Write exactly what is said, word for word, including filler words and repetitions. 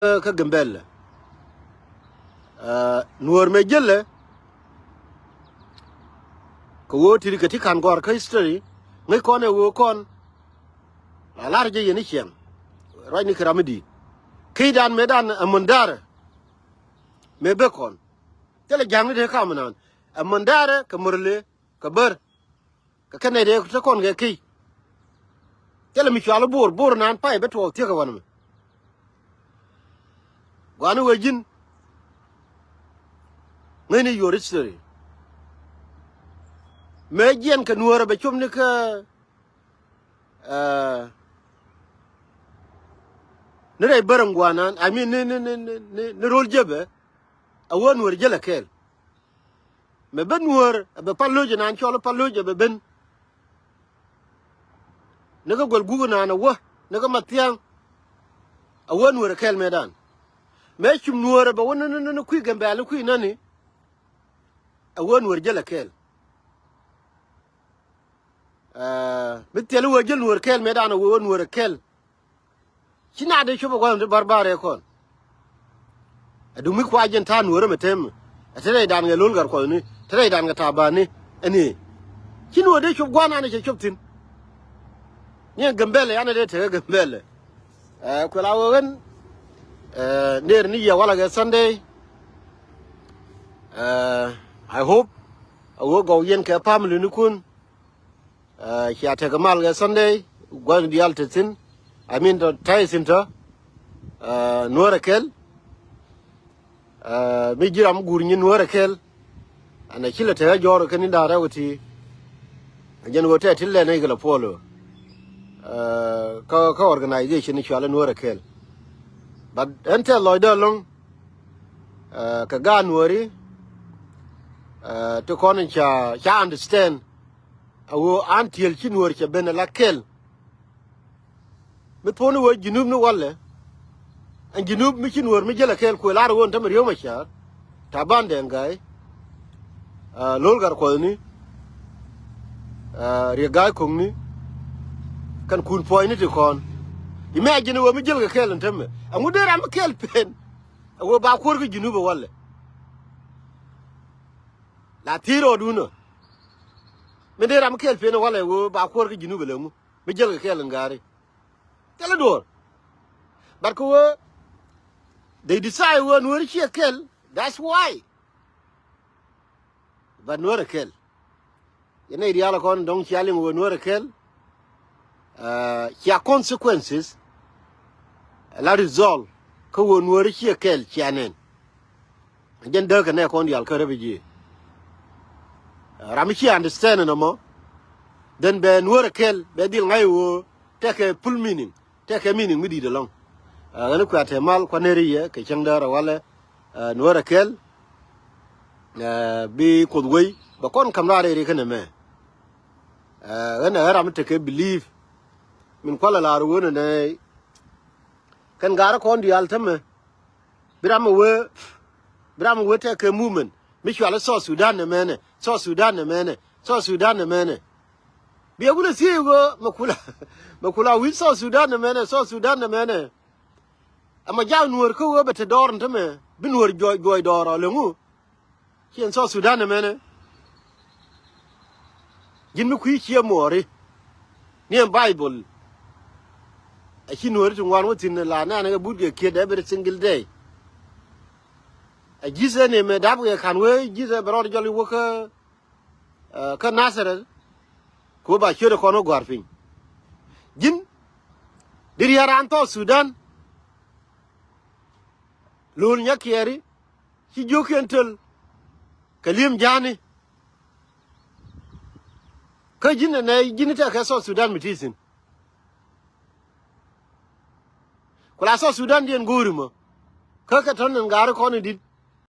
kä Gambɛlɛ. Nuɔ̱ɔ̱r mëë jälɛ kɛ ɣöö ti̱ti̱ kɛ ti ka̱n gɔ̱a̱r kä history ŋäc kɔn ɛ ɣöö kɔn la la̱r jɛ yɛn i̱ ciɛŋ ruacni kɛ ram mi di̱i̱t. Ki̱i̱dan mëëdan ɛ Mundɛɛrɛ mëë bek kɔn thilɛ ja̱ŋni te kam naan ɛ Mundɛɛrɛ kɛ Murle kɛ Bär kɛ kɛn nɛy dee te kɔn kɛ ki̱i̱c. Thilɛ mi cual i̱ Bor, Bor naan pay bä tuɔɔk thiek kɛ wanɛ mɛ. Gua̱a̱ni wee ji̱n ŋäcni your history. Mëë jiɛn kɛ Nuäärä bɛ cop ni kä ni rɛy Bär in gua̱a̱nan, I mean ni ni ni ni ni ro̱l jepɛ. A wee Nuäär jälɛ kɛɛl. Mɛ ben Nuäär a bɛ pal lo̱c inan cɔl pal lo̱c a bɛ ben. Ni kä guɛl guk inan a wä ni kä Mathiaŋ. A wee Nuäär a kɛɛl mëëdan. Mɛ cum Nuäär a bɛ wä ni ni ni kui̱ Gambɛl ni kui̱ nani. A wee Nuäär jälɛ kɛɛl. Mi thil wee jäl Nuäär kɛɛl mëëdan a wee wä Nuäär a kɛɛl. Ci na dee cop a gua̱th ti bär bär ɛ kɔn. A dumi kua jɛn ta̱a̱ Nuäärä mɛ tem. A te rɛydan kɛ Lo̱l Gat Kuɔthni, te rɛydan kɛ Ta̱a̱ Bani. Ɛni ci Nuäär dee cop gua̱n an cɛ cop thi̱n. Ni ɛ Gambɛlɛ an dee tekɛ Gambɛlɛ. Kuɛ la wee ɣän ner ni yɛ walɛ kɛ Sunday. I hope a wee gɔw yɛn kɛ family ni kun. Cia tekɛ mal kɛ Sunday gua̱n diaal te thi̱n. I mean tɔ ta̱y thi̱n tɔ Nuäär a kɛl. Mi ji̱ ram guur nyin Nuäär a kɛl. Ɛn a ci lɛ tekɛ jɔɔr kɛ ni da̱a̱ rɛw ti. A jɛn ɣöö tɛ ti lɛ nɛy kɛ lɛ puɔl ɣöö kä kä organization cualɛ Nuäär a kɛl. But ɛn tɛ lɔcdä ɛlɔ̱ŋ kɛ gaat Nuääri ti kɔn in ca ca understand. A ɣöö an tiel ci Nuäär cɛ ben ala kɛl. Mi thuɔ̱k ni wee Junub ni walɛ. Ɛn Junub mi ci Nuäär mi jälɛ kɛɛl kuëë lar ɣöö ɛn tämɛ Riek Machar, Taban Deng Gai, Lo̱l Gat Kuɔthni, Riek Gai Ko̱ŋni. Kɛn kun puɔ̱nyni ti kɔn. Imagine wee mi jälkɛ kɛɛl ɛn tämɛ. Ɛŋu dee ram mi kɛɛl pen a wee ba kuäär kä Junub ɛ walɛ. La thiec rɔɔdun ɔ. Mi dee ram mi kɛɛl pen ɛ walɛ wee ba kuäär kä Junub ɛ lɛ ŋu. Mi jälkɛ kɛɛl in gaari. Thilɛ duɔ̱ɔ̱r. But kɛ wee they decide wee Nuäär ciɛ kɛl. That's why. But Nuäär ɛ kɛl. Yɛn nɛy diaal kɔn dɔ̱ŋ cia liŋ wee Nuäär ɛ kɛl. Cia consequences la result kä wee Nuäär ciɛ kɛl cia nɛn. Jɛn dääk kɛ nɛ kɔn diaal kä refugee. Ram mi ci understand nɔmɔ. Then bɛ Nuäär a kɛl bɛ dhil ŋa̱c ɣöö tekɛ full meaning. Tekɛ meaning mi di̱i̱t ɛlɔ̱ŋ. Ɣän kuɛ a te mal kua̱n neri yɛ kɛ cäŋ däär a walɛ Nuäär a kɛl. Bi Kuoth wei bɛ kɔn ka̱m raar eri kɛn ɛmɛ. Ɣän ɛ ɣän ram mi tekɛ believe. Min kualɛ laar ɣöö nɛ nɛ kɛn gaar kɔn diaal tämɛ. Bi ram mi wee bi ram mi wee tekɛ movement mi cual i̱ South Sudan nɛ mɛnɛ, South Sudan nɛ mɛnɛ, South Sudan nɛ mɛnɛ. Bi a wulɛ thiec ɣöö mɛ kula mɛ kula wi̱c South Sudan nɛ mɛnɛ, South Sudan nɛ mɛnɛ. Ɛmɛ jak Nuäär kä ɣöö bɛ te dɔɔr ni tämɛ bi Nuäär juɔc juɔc dɔɔr ɔ leŋu. Ciɛ ɛn South Sudan ɛmɛnɛ. Ji̱n mi kui̱ ciɛ muɔɔri ni ɛn Bible. A ci Nuääri ti ŋuan wä thi̱n la nɛɛnɛ kɛ but kɛ kiet every single day. A ji̱th ɛn ɛmɛ dap kɛ ka̱n wee ji̱th ɛ bɛ rɔɔd jɔl i̱ wä kä kä Nazareth. Kɛ wä ba ciöt ɛ kɔn wä gɔ̱a̱r piny. Ji̱n di riɛr an South Sudan. Lo̱l nyakiɛɛri ci jiökiɛn töl kɛ li̱em ja̱a̱ni. Kä ji̱n ɛnɛ ji̱n tɛkɛ South Sudan mi ti thi̱n. Ku la South Sudan diɛn go̱o̱ri mɔ kä kɛ tɔ̱n in gaari kɔn in di̱t.